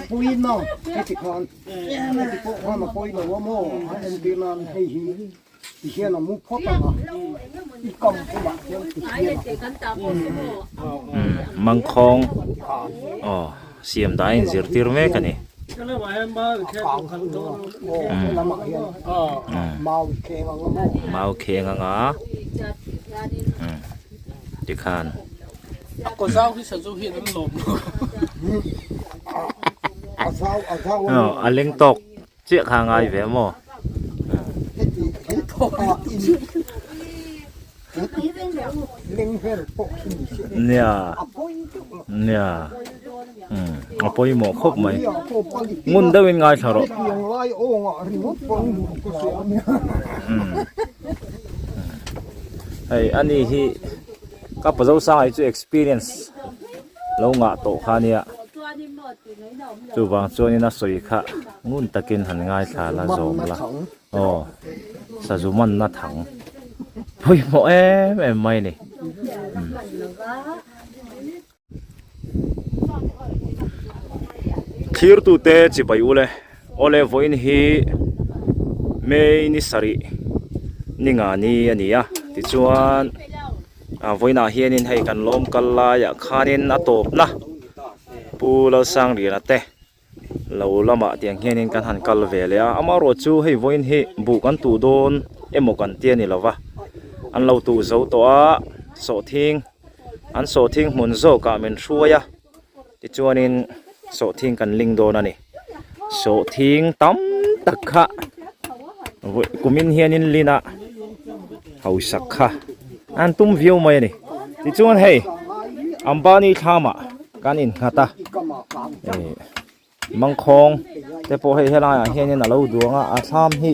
Pui na heti khan heti pawh khan a pawi lo a maw a entir nan hei hi ti hian a mu phawt ang a i kam bulah hian ti hian a Mangkhawng aw siam dah a inzirtir mek a ni. Mau kheng ang a tikhan. A leng tawk chiah kha ngai ve maw? Nia nia a pawimawh khawp mai ngun deuhin ngaithla rawh hei ani hi ka pazo sang hi chu experience lo ngah tawh kha ania chuvang chuanin a sawi kha ngun takin han ngaithla la zawm la. Aw sazu manna thang pawimawh em em mai a ni thlir tute chibai ule awle vawiin hi May ni sarih ni nga ni a ni a tichuan ah vawiinah hianin hei kan lawm kal laiah khanin a tawpna Pu Lalsangliana te. Lo lamah tiang hianin kan han kal ve leh a, amaherawh chu hei vawiin hi buh kan tuh dawn emaw kan ti a ni lova, an lo tuh zo tawh a, sawhthing an sawhthing hmun zawkah min hruai a, tichuanin sawhthing kan ling dawn a ni, sawhthing tam tak kha vawi kumin hianin lin a hausak kha an tum viau mai a ni, tichuan hei Ambani thlamah. Kan innghat a, eh mangkhawng te pawh hei helaiah hianin a lo duang a, a thlam hi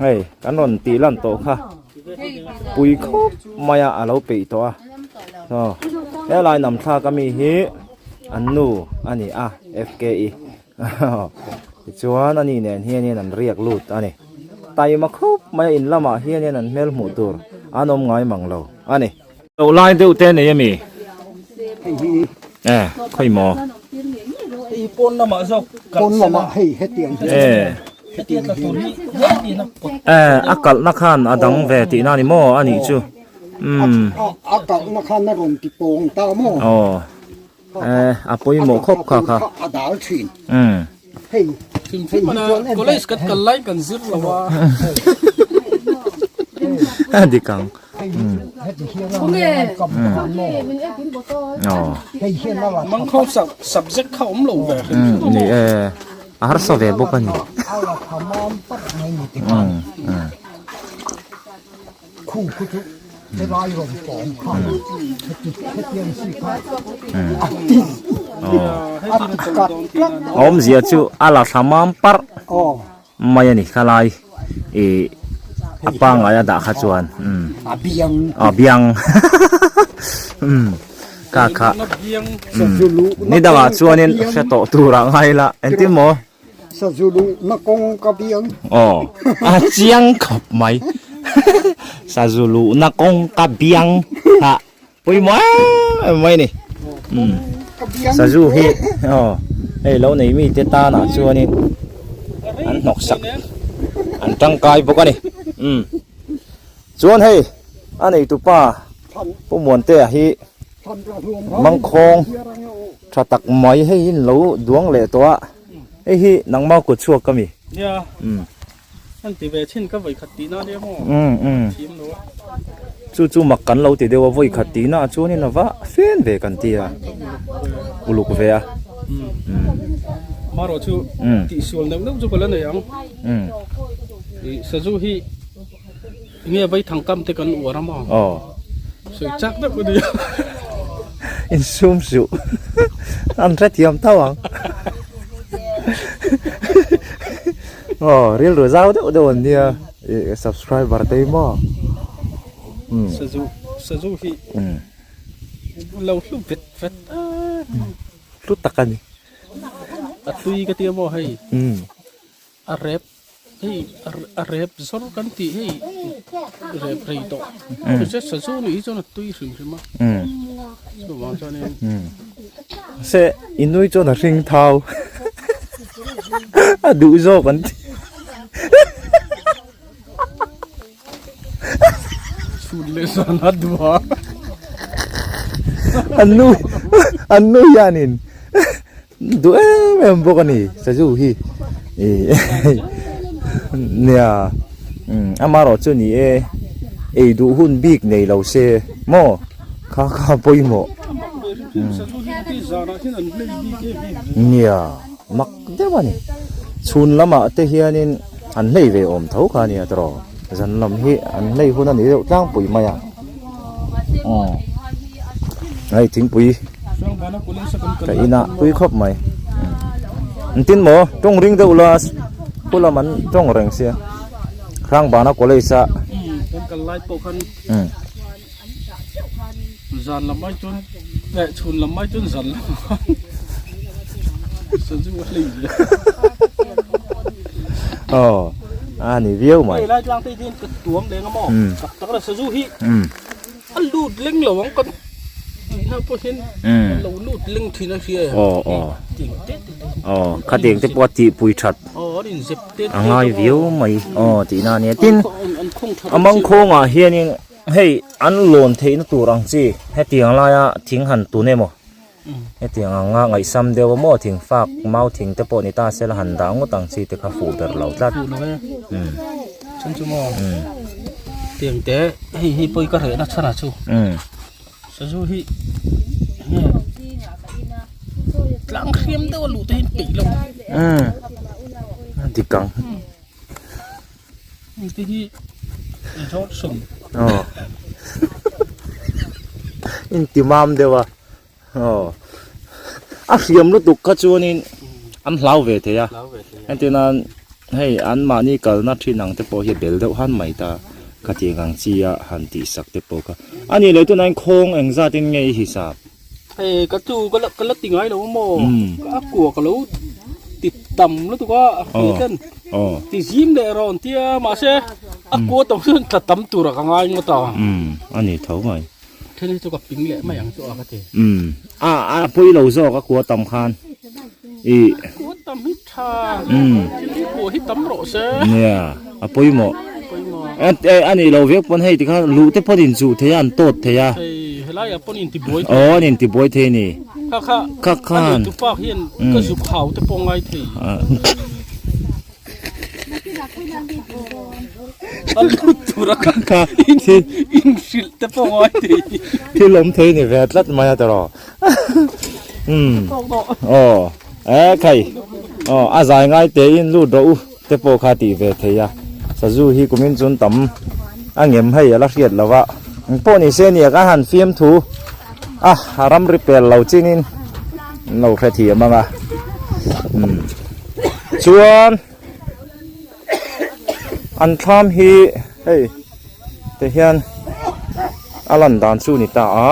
hei kan rawn tih lan tawh kha pui khawp mai a a lo peih tawh a aw helai nam thlak ami hi an nu a ni a F K E tichuan ani nen hianin an riak lut a ni taima khawp mai a in lamah hianin an hmel hmuh tur an awm ngai mang lo a ni. Lo lai deuh te nei ami? Eh, khawi maw? Hei pawn lamah zawk kalh Pawn lamah hei hetiang hi. Eh. Hetiang tla tur hi heti na pawt. Eh, a kalhna khan a dang ve tihna ni maw a nih chu. Umm. A kalhna khan a rawn ti pawng ta maw? Aw. Eh, a pawimawh khawp kha kha. A dal thin. Umm. Hei. Hrim hrim ana college kan kal lai kan zir lo a. A dik ang. Mangkhawng subject kha awm lo ve. Ni e, a harsa ve bawk a ni. Awmzia chu a la thla mam parh mai a ni khalai ih a pangngai a dah kha chuan umm a biang umm ka kha ni dangah chuanin hre tawh tur ah ngai ila engtin maw. Sazu luhna kawng ka biang. Aw, a chiang khawp mai. Sazu luhna kawng ka biang ha pawimawh em em mai ni. Umm sazu hi aw hei lo nei mite tanah chuanin an hnawk sak an tangkai bawk a ni. Umm chuan hei a neitupa Pu Muantea hi Mangkhawng tha tak mai hei hi lo duang leh tawh a, hei hi nangma kut chhuak ka mi? Nia, an ti ve thin ka vawi khat tihna nia maw? Thim lo a. Chu chu mak kan lo ti deuh a, vawi khat tihna ah chuanin a va fen ve kan ti a, uluk ve a. Marawh chu tihsual neuh neuh chu ka la nei ang. Sazu hi. Nge vai thang kam te kan uar a maw? Aw. Sawi chak deuh a nia. Insum suh. An hrethiam tho ang. Aw, rilru zau deuh deuh an nia. I subscriber te hi maw? Umm. Sazu, sazu hi lo hlu vet vet a. Hlu tak a ni. A tui ka tia maw hei? Umm. A rep. Hei a rep zawr kan tih hei rep rei tawh chu sazu nih hi chuan a tui hrim hrim a chuvang chuanin se i nui chuan a hring thau a duh zawk an ti chhun leh zan a duh a an nu an nu hianin Duh em em bawk a ni sazu hi ih nia amarawh chu ni e ei duh hun bik nei lo se maw kha kha pawimawh nia mak deuh a ni chhun lamah te hianin an hlei ve awm tho kha a nia tawh zan lam hi an hlei hun a ni deuh tlangpui mai a. Hei thingpui ka inah pui khawp mai engtin maw tawng ring deuh la pu lam an tawng reng sia Hrangbana college a kan kal lai pawh khan zan lam ai chuan eh chhun lam ai chuan zan lam sazu a hlei ve aw a ni viau mai hei lai tlang te hian ka tuam leng a maw tak tak a sazu hi a lut leng lo ang kan tihna pawh hian a lo lut leng thin a hria e aw aw aw khatiang te pawh a tihpui that aw an inzep te a ngai viau mai aw tihna a nia tin a mangkhawngah hianin hei an lawn theihna tur ang chi hetiang laia thing han tun emaw hetiang anga ngaihsam deuh a maw thing fak mau thing te pawh ni ta se la han dah ngawt ang chi te kha fuh ber lo tlat umm chhan chu maw tiang te hei hi pawi ka rehna chhan ah chu sazu hi tlang hriam deuh a luh te hi an peih lo umm a dik ang. Te hi Johnson. Aw. Inti mam deuh a. Aw. A hriam lutuk kha chuanin an hlau ve thei a. Entir nan hei an mahni kalna thin ang te pawh hi a bel deuh han mai ta. Khatiang ang chi a han tih sak te pawh kha. A nih leh tunah hian khawng engzat in nge i hisap? Hei ka chu ka la ka la ti ngai lo maw ka a kua ka lo ti tam lutuk a a hmel ten ti zim leh rawn tia mahse a kua tam chuan tla tam tur a ka ngai ngawt a a ni tho mai then hi chu ka ping leh mai ang chu a ka ti a a pawi lo zawk a kua tam khan i kua tam hi tha thil hi kua hi tam rawh se nia a pawimawh a nih loh vek pawn hei tikhan luh te pawn inchuh thei a an tawt thei a hei helai ah pawn intibuai thei aw an intibuai thei a ni kha kha kha khan a neitu pa hian ka zuk hau te pawh ngai thei a lut tur a kha kha inhrilh te pawh ngai thei thil awm thei ni ve tlat mai a tawh umm aw e khai aw a zai ngai te in lut rawh u. Te pawh kha tih ve thei a, sazu hi kumin chun tam a ngem hei a la hriat lo a, eng pawh ni se nia ka han fiam thu a, a ram ri pel lo chinin an lo hre thiam ang a, umm chuan an thlam hi hei te hian a lan dan chu ni ta a,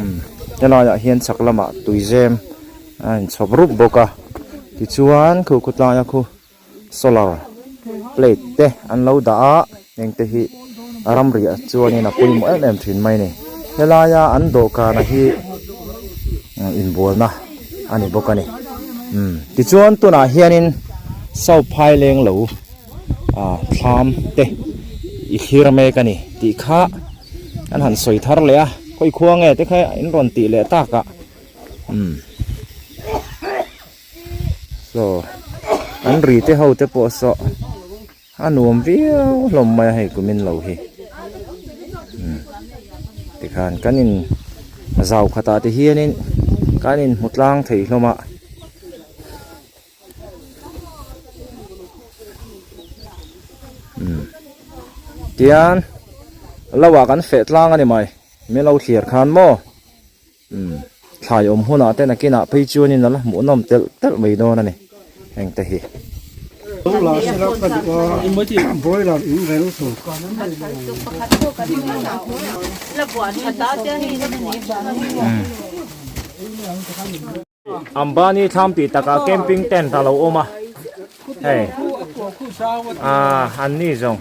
umm helaiah hian chhak lamah tuizem. A inchhawp rup bawk a tichuan khu khawtlaia khu solar plate te an lo dah a heng te hi a ramriah chuanin a pawimawh em em thin mai a ni helaia an dawhkana hi inbualna a ni bawk a ni umm tichuan tunah hianin sau phai leng lo ah thlam te i thlir mek a ni tih kha an han sawi thar leh a khawi khua nge te kha in rawn tih leh tak ah. Umm saw an ri te ho te pawh saw a nuam viau hlawm mai a hei kumin lo hi umm tikhan kan in zau khatah te hianin kan in hmu tlang thei hlawm a. Umm tian lo ah kan feh tlang a ni mai min lo thlir khan maw. Umm thlai awm hunah te nakinah phei chuanin a la hmuhnawm telh telh mai dawn a ni heng te hi. Ambani thlam tih takah camping tent a lo awm a hei. Ah an ni zawng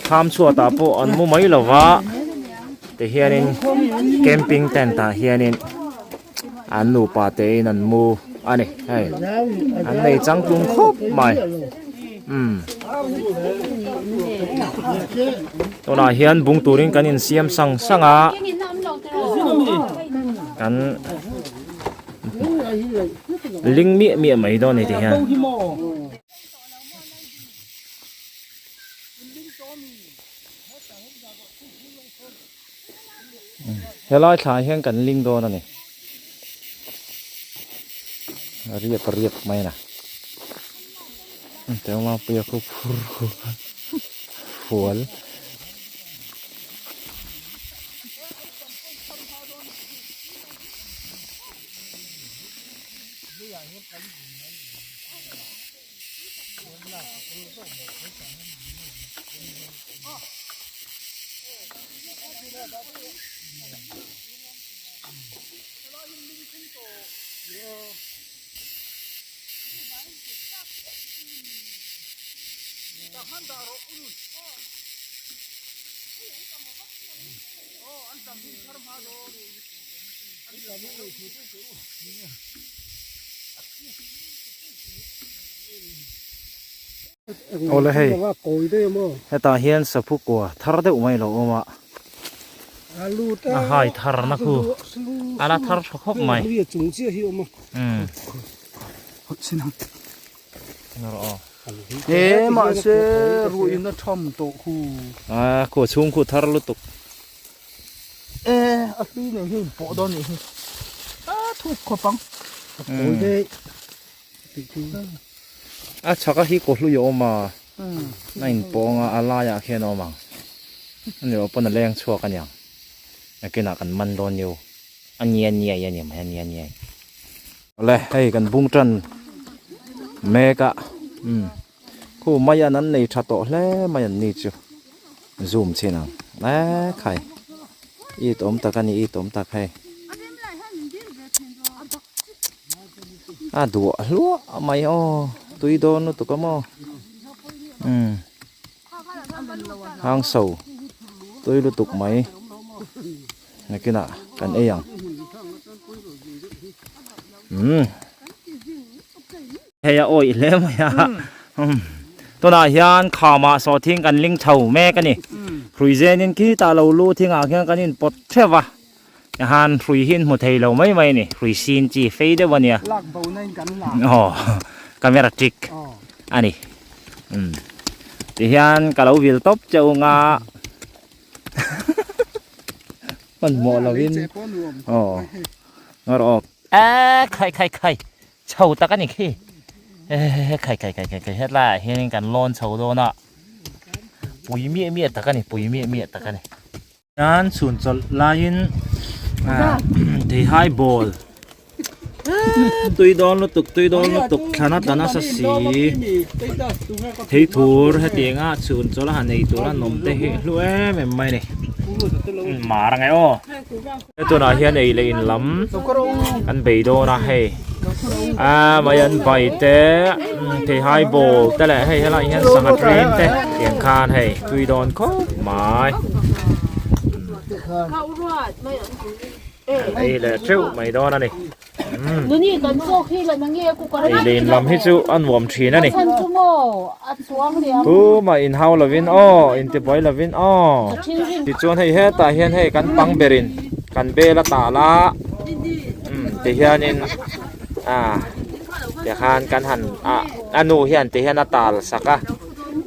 thlam chhuat ah pawh an mu mai lo va ti hianin camping tent ah hianin an nupa te in an mu a ni hei an nei changtlung khawp mai umm tunah hian bung turin kan insiam sang sang a kan. Ling miah miah mai dawn a ni ti hian. Helai thla ah hian kan ling dawn a ni. Riap riap mai a. Tengma puia khu phur khu fual. Awle hei hetah hian saphu kua thar deuh mai lo awm a a hai thar na khu a la thar tha khawp mai umm. He mahse ruih in a tham tawh khu. A khaw chhung khu thar lutuk. E a hlui nei hi pawh dawn nih hi. A thuk khawp ang. A kawi daih. A chhak a hi kaw hlui a awm a. A in pawng a a laiah khian a awm ang. A ni loh pawn a leng chhuak a niang. Nakinah kan man dawn niu. A nia niai a ni mai a nia niai. Awle hei kan bung tan mek a umm khu mai an an nei tha tawh hle mai an ni chu zoom chin ang e khai it awm tak a ni it awm tak hei a duah hluah mai aw tui dawn lutuk a maw umm hang so tui lutuk mai. Nakinah kan ei ang. Umm. Hei a awih hle mai a. Umm. Tunah hian khamah sawhthing kan ling chho mek a ni. Hrui zenin khitah lo lu thingah khian kan inpawt theuh va. Tihan hrui hi in hmu thei lo mai mai a ni. Hrui sin chi fei deuh a nia. Lak bo na in kan la. Aw. Camera trick a ni. Umm. Tihian ka lo vil tawp che u nga. Hmanhmawh lovin aw ngawr awk a khai khai khai chho tak a ni khi e khai khai khai khai khai hetlaiah hianin kan lawn chho dawn a pui miah miah tak a ni pui miah miah tak a ni hian chhun chawlh laiin theihai ball tui dawn lutuk tui dawn lutuk thlana tla nasa si thei thur hetiang a chhun chawlh a han ei tur a nawm te hi hlu em em mai a ni mar ang e aw tunah hian ei leh in lam an bei dawn a hei a mai an bai te theihai ball te leh hei helaiah hian sangha rim te tiang khan hei tui dawn khawp mai. Ei leh teuh mai dawn a ni. Ei leh in lam hi chu a nuam thin a ni. Tumah inhau lovin aw, intibuai lovin aw. Tichuan hei hetah hian hei kan pang berin kan bel a tal a, tihianin ah tikhan kan han ah a nu hian tihian a tal sak a,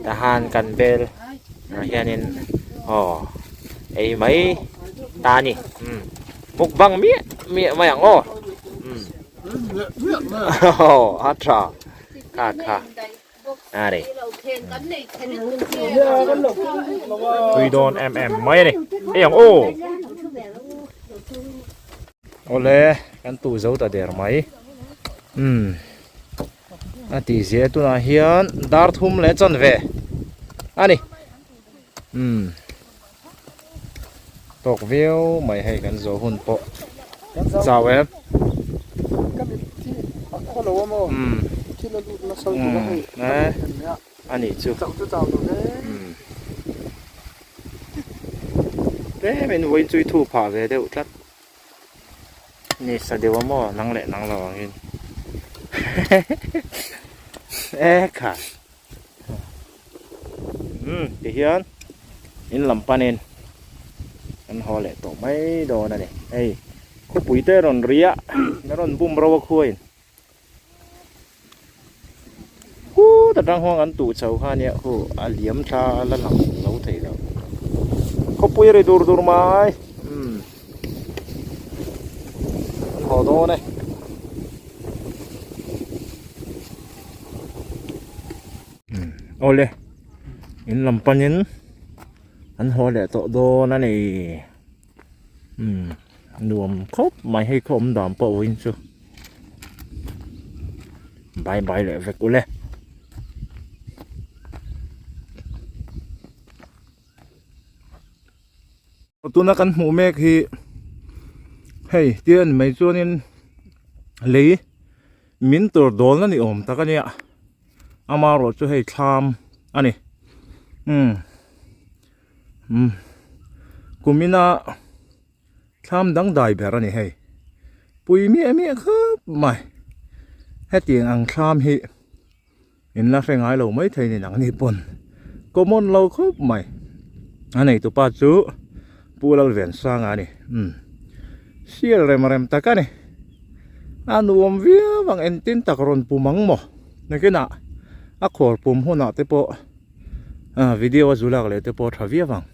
tahan kan bel ah hianin aw. Ei mai ta ni umm mukbang miah miah mai ang aw umm a tha kha kha a ni tui dawn em em mai a ni ei ang aw awle kan tu zo ta der mai umm a tih zia tunah hian dar thum leh chawn ve a ni. Umm tawk viau mai hei kan zawh hun pawh chau em Ka mit hi a khaw lo a maw umm thil a lut nasa lutuk a hei eh a A nih chu. Chauh chu chau lo ve. Umm. Tlem in vawiin chu i thu phah ve deuh tlat. Ni sa deuh a maw nang leh nang lo angin. E kha. Umm ti hian in lam panin kan haw leh tawh mai dawn a ni. Hei khawpui te rawn ri a, a rawn bum ro a khuain. Kut atang huang an tuh chho kha ania khu a liam thla a la lang lo thei lo khawpui ri dur dur mai umm an haw dawn e. Awle in lam panin an haw leh tawh dawn a ni umm nuam khawp mai hei khaw awm dan pawh vawiin chu. Bye bye leh vek ule. Tuna kan hmuh mek hi hei tia ni mai chuanin lei min tur dawl na ni awm tak a nia amaherawh chu hei thlam a ni umm umm kumina. Thlam dangdai ber a ni hei. Pui miah miah khawp mai. Hetiang ang thlam hi in la hre ngai lo mai thei ni nang ni pawn. Common lo khawp mai. A neitupa chu Pu Lalvensanga a ni. Umm. Sial rem rem tak a ni. A nuam viau ang entin tak rawn pum ang maw. Nakinah a khawl pum hunah te pawh video a zu lak leh te pawh a tha viau ang.